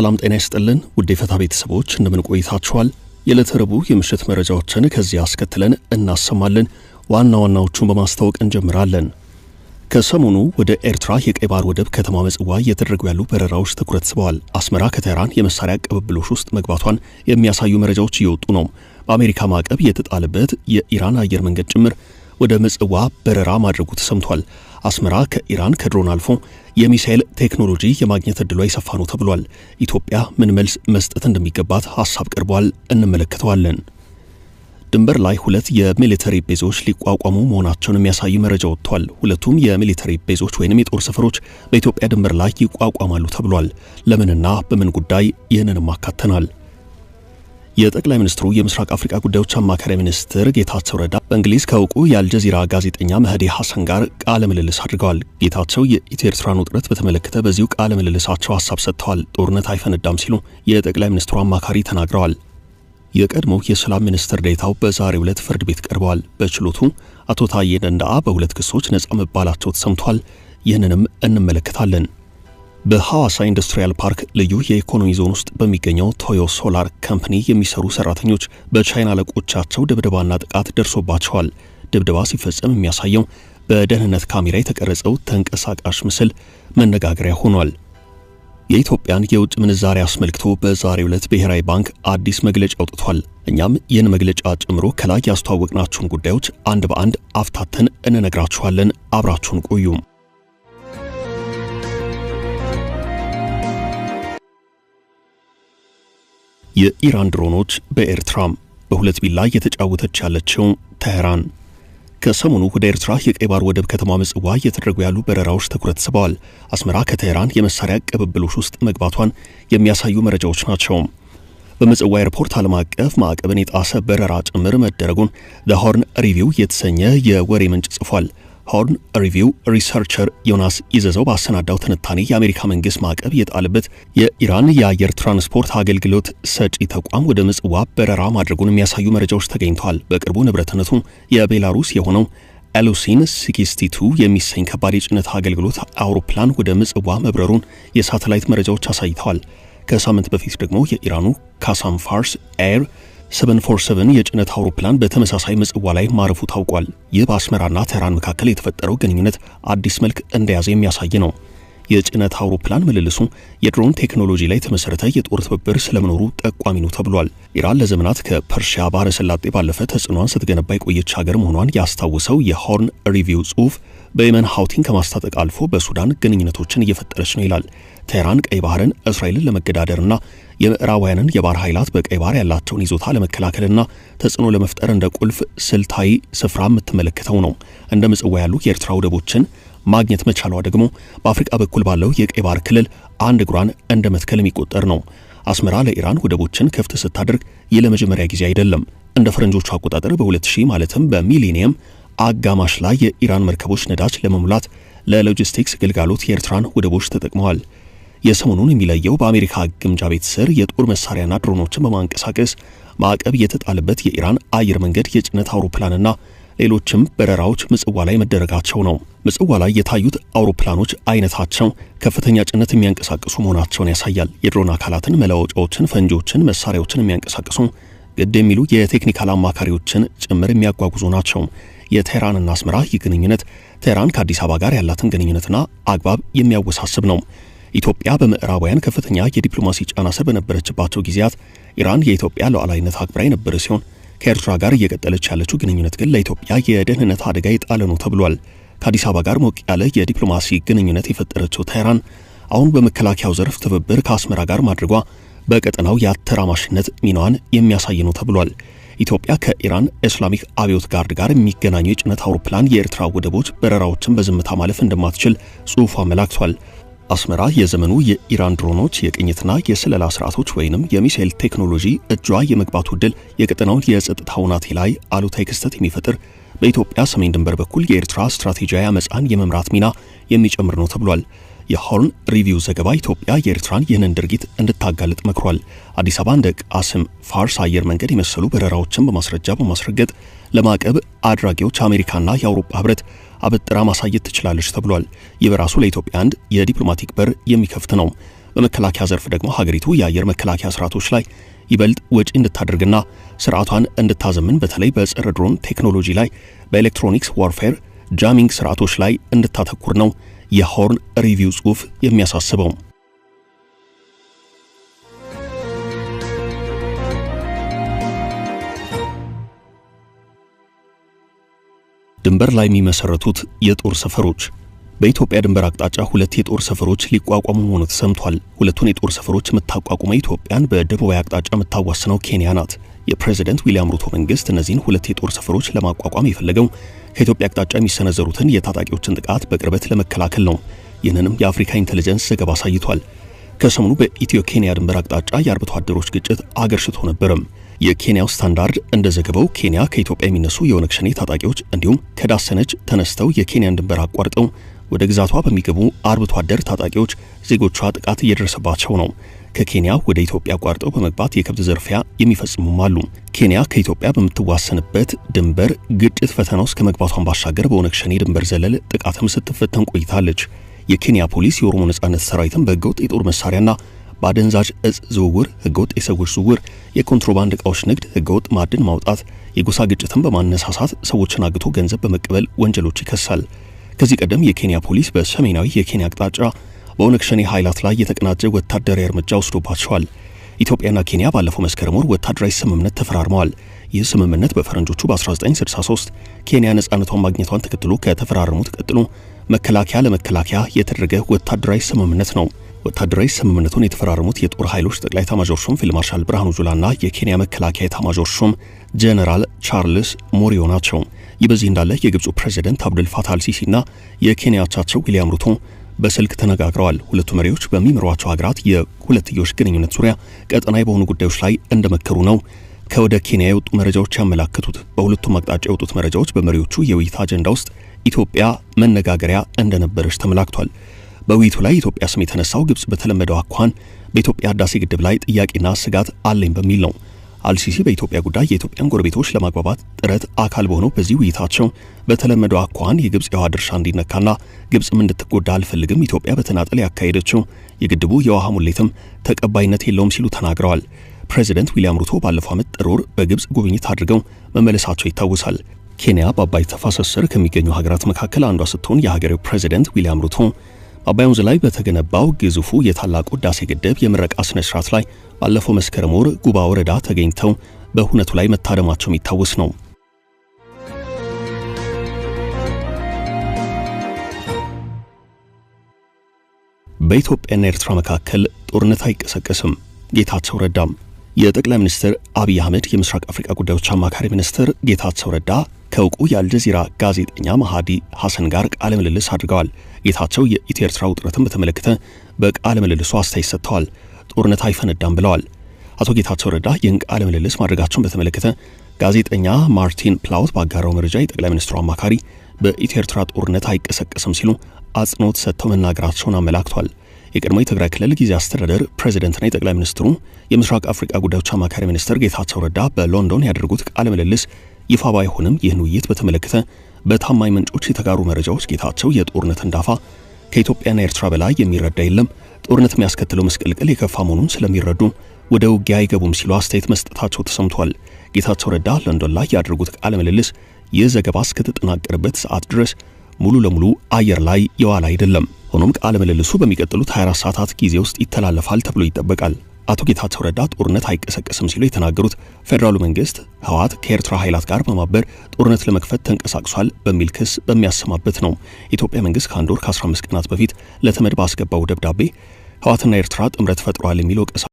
ሰላም ጤና ይስጥልን ውድ የፈታ ቤተሰቦች፣ እንደምን ቆይታችኋል? የዕለተ ረቡዕ የምሽት መረጃዎችን ከዚህ አስከትለን እናሰማለን። ዋና ዋናዎቹን በማስታወቅ እንጀምራለን። ከሰሞኑ ወደ ኤርትራ የቀይ ባህር ወደብ ከተማ ምጽዋ እየተደረጉ ያሉ በረራዎች ትኩረት ስበዋል። አስመራ ከቴህራን የመሳሪያ ቅብብሎሽ ውስጥ መግባቷን የሚያሳዩ መረጃዎች እየወጡ ነው። በአሜሪካ ማዕቀብ የተጣለበት የኢራን አየር መንገድ ጭምር ወደ ምጽዋ በረራ ማድረጉ ተሰምቷል። አስመራ ከኢራን ከድሮን አልፎ የሚሳኤል ቴክኖሎጂ የማግኘት እድሏ የሰፋ ነው ተብሏል። ኢትዮጵያ ምን መልስ መስጠት እንደሚገባት ሐሳብ ቀርቧል። እንመለከተዋለን። ድንበር ላይ ሁለት የ military base ኦች ሊቋቋሙ መሆናቸውን የሚያሳይ መረጃ ወጥቷል። ሁለቱም የ military base ኦች ወይንም የጦር ሰፈሮች በኢትዮጵያ ድንበር ላይ ይቋቋማሉ ተብሏል። ለምንና በምን ጉዳይ ይህንንም አካተናል። የጠቅላይ ሚኒስትሩ የምስራቅ አፍሪካ ጉዳዮች አማካሪ ሚኒስትር ጌታቸው ረዳ በእንግሊዝ ከእውቁ የአልጀዚራ ጋዜጠኛ መህዲ ሐሰን ጋር ቃለ ምልልስ አድርገዋል። ጌታቸው የኢትዮ ኤርትራን ውጥረት በተመለከተ በዚሁ ቃለ ምልልሳቸው ሐሳብ ሰጥተዋል። ጦርነት አይፈነዳም ሲሉ የጠቅላይ ሚኒስትሩ አማካሪ ተናግረዋል። የቀድሞው የሰላም ሚኒስትር ዴኤታው በዛሬው ዕለት ፍርድ ቤት ቀርበዋል። በችሎቱ አቶ ታዬ ደንደአ በሁለት ክሶች ነጻ መባላቸው ተሰምቷል። ይህንንም እንመለከታለን። በሐዋሳ ኢንዱስትሪያል ፓርክ ልዩ የኢኮኖሚ ዞን ውስጥ በሚገኘው ቶዮ ሶላር ካምፓኒ የሚሰሩ ሰራተኞች በቻይና አለቆቻቸው ድብደባና ጥቃት ደርሶባቸዋል። ድብደባ ሲፈጸም የሚያሳየው በደህንነት ካሜራ የተቀረጸው ተንቀሳቃሽ ምስል መነጋገሪያ ሆኗል። የኢትዮጵያን የውጭ ምንዛሪ አስመልክቶ በዛሬው ዕለት ብሔራዊ ባንክ አዲስ መግለጫ አውጥቷል። እኛም ይህን መግለጫ ጨምሮ ከላይ ያስተዋወቅናችሁን ጉዳዮች አንድ በአንድ አፍታተን እንነግራችኋለን። አብራችሁን ቆዩ። የኢራን ድሮኖች በኤርትራ፣ በሁለት ቢላ እየተጫወተች ያለችው ቴህራን። ከሰሞኑ ወደ ኤርትራ የቀይ ባህር ወደብ ከተማ ምጽዋ እየተደረጉ ያሉ በረራዎች ትኩረት ስበዋል። አስመራ ከቴህራን የመሳሪያ ቅብብሎሽ ውስጥ መግባቷን የሚያሳዩ መረጃዎች ናቸው። በምጽዋ ኤርፖርት ዓለም አቀፍ ማዕቀብን የጣሰ በረራ ጭምር መደረጉን The Horn Review የተሰኘ የወሬ ምንጭ ጽፏል። Horn Review researcher ዮናስ ይዘዘው ባሰናዳው ትንታኔ የአሜሪካ መንግስት ማዕቀብ የጣለበት የኢራን የአየር ትራንስፖርት አገልግሎት ሰጪ ተቋም ወደ ምጽዋ በረራ ማድረጉን የሚያሳዩ መረጃዎች ተገኝተዋል። በቅርቡ ንብረትነቱ የቤላሩስ የሆነው ኢሉሺን 62 የሚሰኝ ከባድ የጭነት አገልግሎት አውሮፕላን ወደ ምጽዋ መብረሩን የሳተላይት መረጃዎች አሳይተዋል። ከሳምንት በፊት ደግሞ የኢራኑ ካሳም ፋርስ ኤር 747 የጭነት አውሮፕላን በተመሳሳይ ምጽዋ ላይ ማረፉ ታውቋል። ይህ በአስመራና ቴህራን መካከል የተፈጠረው ግንኙነት አዲስ መልክ እንደያዘ የሚያሳይ ነው። የጭነት አውሮፕላን ምልልሱ የድሮን ቴክኖሎጂ ላይ የተመሰረተ የጦር ትብብር ስለመኖሩ ጠቋሚ ነው ተብሏል። ኢራን ለዘመናት ከፐርሺያ ባህረ ሰላጤ ባለፈ ተጽዕኖዋን ስትገነባ የቆየች ሀገር መሆኗን ያስታውሰው የ Horn Review ጽሑፍ በየመን ሀውቲን ከማስታጠቅ አልፎ በሱዳን ግንኙነቶችን እየፈጠረች ነው ይላል። ቴህራን ቀይ ባህርን እስራኤልን ለመገዳደርና የምዕራባውያንን የባህር ኃይላት በቀይ ባህር ያላቸውን ይዞታ ለመከላከልና ተጽዕኖ ለመፍጠር እንደ ቁልፍ ስልታዊ ስፍራ የምትመለከተው ነው። እንደ ምጽዋ ያሉ የኤርትራ ወደቦችን ማግኘት መቻሏ ደግሞ በአፍሪካ በኩል ባለው የቀይ ባህር ክልል አንድ እግሯን እንደ መትከል የሚቆጠር ነው። አስመራ ለኢራን ወደቦችን ክፍት ስታደርግ ይህ ለመጀመሪያ ጊዜ አይደለም። እንደ ፈረንጆቹ አቆጣጠር በ2000 ማለትም በሚሊኒየም አጋማሽ ላይ የኢራን መርከቦች ነዳጅ ለመሙላት ለሎጂስቲክስ ግልጋሎት የኤርትራን ወደቦች ተጠቅመዋል። የሰሞኑን የሚለየው በአሜሪካ ግምጃ ቤት ስር የጦር መሳሪያና ድሮኖችን በማንቀሳቀስ ማዕቀብ የተጣለበት የኢራን አየር መንገድ የጭነት አውሮፕላንና ሌሎችም በረራዎች ምጽዋ ላይ መደረጋቸው ነው። ምጽዋ ላይ የታዩት አውሮፕላኖች አይነታቸው ከፍተኛ ጭነት የሚያንቀሳቅሱ መሆናቸውን ያሳያል። የድሮን አካላትን፣ መለዋወጫዎችን፣ ፈንጂዎችን፣ መሳሪያዎችን የሚያንቀሳቅሱ ግድ የሚሉ የ technical አማካሪዎችን ጭምር የሚያጓጉዙ ናቸው። የቴህራንና አስመራ ይህ ግንኙነት ቴህራን ከአዲስ አበባ ጋር ያላትን ግንኙነትና አግባብ የሚያወሳስብ ነው። ኢትዮጵያ በምዕራባውያን ከፍተኛ የዲፕሎማሲ ጫና ስር በነበረችባቸው ጊዜያት ኢራን የኢትዮጵያ ሉዓላዊነት አክብራ የነበረ ሲሆን ከኤርትራ ጋር እየቀጠለች ያለችው ግንኙነት ግን ለኢትዮጵያ የደህንነት አደጋ የጣለ ነው ተብሏል። ከአዲስ አበባ ጋር ሞቅ ያለ የዲፕሎማሲ ግንኙነት የፈጠረችው ቴህራን አሁን በመከላከያው ዘርፍ ትብብር ከአስመራ ጋር ማድረጓ በቀጠናው የአተራማሽነት ሚናዋን የሚያሳይ ነው ተብሏል። ኢትዮጵያ ከኢራን Islamic አብዮት Guard ጋር የሚገናኙ የጭነት አውሮፕላን የኤርትራ ወደቦች በረራዎችን በዝምታ ማለፍ እንደማትችል ጽሑፉ አመላክቷል። አስመራ የዘመኑ የኢራን ድሮኖች የቅኝትና የስለላ ስርዓቶች ወይንም የሚሳኤል ቴክኖሎጂ እጇ የመግባቱ ዕድል የቀጠናውን የጸጥታ ሁናቴ ላይ አሉታዊ ክስተት የሚፈጥር፣ በኢትዮጵያ ሰሜን ድንበር በኩል የኤርትራ ስትራቴጂያዊ አመፃን የመምራት ሚና የሚጨምር ነው ተብሏል። የ Horn Review ዘገባ ኢትዮጵያ የኤርትራን ይህንን ድርጊት እንድታጋልጥ መክሯል። አዲስ አበባ እንደ ቃስም ፋርስ አየር መንገድ የመሰሉ በረራዎችን በማስረጃ በማስረገጥ ለማዕቀብ አድራጊዎች አሜሪካና የአውሮፓ ህብረት አበጥራ ማሳየት ትችላለች ተብሏል። ይህ በራሱ ለኢትዮጵያ አንድ የዲፕሎማቲክ በር የሚከፍት ነው። በመከላከያ ዘርፍ ደግሞ ሀገሪቱ የአየር መከላከያ ስርዓቶች ላይ ይበልጥ ወጪ እንድታደርግና ስርዓቷን እንድታዘምን በተለይ በጸረ ድሮን ቴክኖሎጂ ላይ፣ በ electronics warfare jamming ስርዓቶች ላይ እንድታተኩር ነው የ Horn Review ጽሑፍ የሚያሳስበው። ድንበር ላይ የሚመሰረቱት የጦር ሰፈሮች። በኢትዮጵያ ድንበር አቅጣጫ ሁለት የጦር ሰፈሮች ሊቋቋሙ መሆኑ ተሰምቷል። ሁለቱን የጦር ሰፈሮች የምታቋቁመው ኢትዮጵያን በደቡባዊ አቅጣጫ የምታዋስነው ኬንያ ናት። የፕሬዝደንት ዊሊያም ሩቶ መንግስት እነዚህን ሁለት የጦር ሰፈሮች ለማቋቋም የፈለገው ከኢትዮጵያ አቅጣጫ የሚሰነዘሩትን የታጣቂዎችን ጥቃት በቅርበት ለመከላከል ነው። ይህንንም የአፍሪካ ኢንተለጀንስ ዘገባ አሳይቷል። ከሰሞኑ በኢትዮ ኬንያ ድንበር አቅጣጫ የአርብቶ አደሮች ግጭት አገርሽቶ ነበርም። የኬንያው ስታንዳርድ እንደዘገበው ኬንያ ከኢትዮጵያ የሚነሱ የኦነግ ሸኔ ታጣቂዎች እንዲሁም ከዳሰነች ተነስተው የኬንያን ድንበር አቋርጠው ወደ ግዛቷ በሚገቡ አርብቶ አደር ታጣቂዎች ዜጎቿ ጥቃት እየደረሰባቸው ነው። ከኬንያ ወደ ኢትዮጵያ አቋርጠው በመግባት የከብት ዘርፊያ የሚፈጽሙም አሉ። ኬንያ ከኢትዮጵያ በምትዋሰንበት ድንበር ግጭት ፈተና ውስጥ ከመግባቷን ባሻገር በኦነግ ሸኔ ድንበር ዘለል ጥቃትም ስትፈተን ቆይታለች። የኬንያ ፖሊስ የኦሮሞ ነጻነት ሰራዊትን በህገወጥ የጦር መሳሪያና በአደንዛዥ እጽ ዝውውር፣ ህገወጥ የሰዎች ዝውውር፣ የኮንትሮባንድ እቃዎች ንግድ፣ ህገወጥ ማዕድን ማውጣት፣ የጎሳ ግጭትን በማነሳሳት ሰዎችን አግቶ ገንዘብ በመቀበል ወንጀሎች ይከሳል። ከዚህ ቀደም የኬንያ ፖሊስ በሰሜናዊ የኬንያ አቅጣጫ በኦነግ ሸኔ ኃይላት ላይ የተቀናጀ ወታደራዊ እርምጃ ወስዶባቸዋል። ኢትዮጵያና ኬንያ ባለፈው መስከረም ወር ወታደራዊ ስምምነት ተፈራርመዋል። ይህ ስምምነት በፈረንጆቹ በ1963 ኬንያ ነጻነቷን ማግኘቷን ተከትሎ ከተፈራረሙት ቀጥሎ መከላከያ ለመከላከያ የተደረገ ወታደራዊ ስምምነት ነው። ወታደራዊ ስምምነቱን የተፈራረሙት የጦር ኃይሎች ጠቅላይ ኤታማዦር ሹም ፊልድ ማርሻል ብርሃኑ ጁላና የኬንያ መከላከያ ኤታማዦር ሹም ጀነራል ቻርልስ ሞሪዮ ናቸው። ይህ በዚህ እንዳለ የግብፁ ፕሬዝደንት አብዱል ፋታህ አልሲሲና የኬንያ አቻቸው ዊሊያም ሩቶ በስልክ ተነጋግረዋል። ሁለቱ መሪዎች በሚመሯቸው ሀገራት የሁለትዮሽ ግንኙነት ዙሪያ ቀጠናዊ በሆኑ ጉዳዮች ላይ እንደመከሩ ነው ከወደ ኬንያ የወጡ መረጃዎች ያመላክቱት። በሁለቱም አቅጣጫ የወጡት መረጃዎች በመሪዎቹ የውይይት አጀንዳ ውስጥ ኢትዮጵያ መነጋገሪያ እንደነበረች ተመላክቷል። በውይይቱ ላይ ኢትዮጵያ ስም የተነሳው ግብጽ በተለመደው አኳኋን በኢትዮጵያ ህዳሴ ግድብ ላይ ጥያቄና ስጋት አለኝ በሚል ነው። አልሲሲ በኢትዮጵያ ጉዳይ የኢትዮጵያን ጎረቤቶች ለማግባባት ጥረት አካል በሆነው በዚህ ውይይታቸው በተለመደው አኳኋን የግብጽ የውሃ ድርሻ እንዲነካና ግብጽም እንድትጎዳ አልፈልግም፣ ኢትዮጵያ በተናጠል ያካሄደችው የግድቡ የውሃ ሙሌትም ተቀባይነት የለውም ሲሉ ተናግረዋል። ፕሬዚደንት ዊሊያም ሩቶ ባለፈው ዓመት ጥር ወር በግብጽ ጉብኝት አድርገው መመለሳቸው ይታወሳል። ኬንያ በአባይ ተፋሰስ ስር ከሚገኙ ሀገራት መካከል አንዷ ስትሆን የሀገሬው ፕሬዚደንት ዊሊያም ሩቶ አባይ ወንዝ ላይ በተገነባው ግዙፉ የታላቁ ህዳሴ ግድብ የምረቃ ስነ ስርዓት ላይ ባለፈው መስከረም ወር ጉባ ወረዳ ተገኝተው በሁነቱ ላይ መታደማቸው የሚታወስ ነው። በኢትዮጵያና ኤርትራ መካከል ጦርነት አይቀሰቀስም። ጌታቸው ረዳም። የጠቅላይ ሚኒስትር አብይ አህመድ የምስራቅ አፍሪካ ጉዳዮች አማካሪ ሚኒስትር ጌታቸው ረዳ ከእውቁ የአልጀዚራ ጋዜጠኛ መሃዲ ሐሰን ጋር ቃለ ምልልስ አድርገዋል። ጌታቸው የኢትዮ ኤርትራ ውጥረትን በተመለከተ በቃለ ምልልሱ አስተያየት ሰጥተዋል። ጦርነት አይፈነዳም ብለዋል። አቶ ጌታቸው ረዳ ይህን ቃለ ምልልስ ማድረጋቸውን በተመለከተ ጋዜጠኛ ማርቲን ፕላውት ባጋራው መረጃ የጠቅላይ ሚኒስትሩ አማካሪ በኢትዮ ኤርትራ ጦርነት አይቀሰቀስም ሲሉ አጽንኦት ሰጥተው መናገራቸውን አመላክቷል። የቀድሞ የትግራይ ክልል ጊዜያዊ አስተዳደር ፕሬዝደንትና የጠቅላይ ሚኒስትሩ የምስራቅ አፍሪካ ጉዳዮች አማካሪ ሚኒስትር ጌታቸው ረዳ በሎንዶን ያደረጉት ቃለ ምልልስ ይፋ ባይሆንም ይህን ውይይት በተመለከተ በታማኝ ምንጮች የተጋሩ መረጃዎች ጌታቸው የጦርነት እንዳፋ ከኢትዮጵያና ኤርትራ በላይ የሚረዳ የለም፣ ጦርነት የሚያስከትለው ምስቅልቅል የከፋ መሆኑን ስለሚረዱ ወደ ውጊያ አይገቡም ሲሉ አስተያየት መስጠታቸው ተሰምቷል። ጌታቸው ረዳ ለንዶን ላይ ያደረጉት ቃለ ምልልስ ይህ ዘገባ እስከተጠናቀረበት ሰዓት ድረስ ሙሉ ለሙሉ አየር ላይ የዋለ አይደለም። ሆኖም ቃለ ምልልሱ በሚቀጥሉት 24 ሰዓታት ጊዜ ውስጥ ይተላለፋል ተብሎ ይጠበቃል። አቶ ጌታቸው ረዳ ጦርነት አይቀሰቀስም ሲሉ የተናገሩት ፌደራሉ መንግስት ህወሓት ከኤርትራ ኃይላት ጋር በማበር ጦርነት ለመክፈት ተንቀሳቅሷል በሚል ክስ በሚያሰማበት ነው። የኢትዮጵያ መንግስት ከአንድ ወር ከ15 ቀናት በፊት ለተመድ ባስገባው ደብዳቤ ህወሓትና ኤርትራ ጥምረት ፈጥሯል የሚል ወቀሳ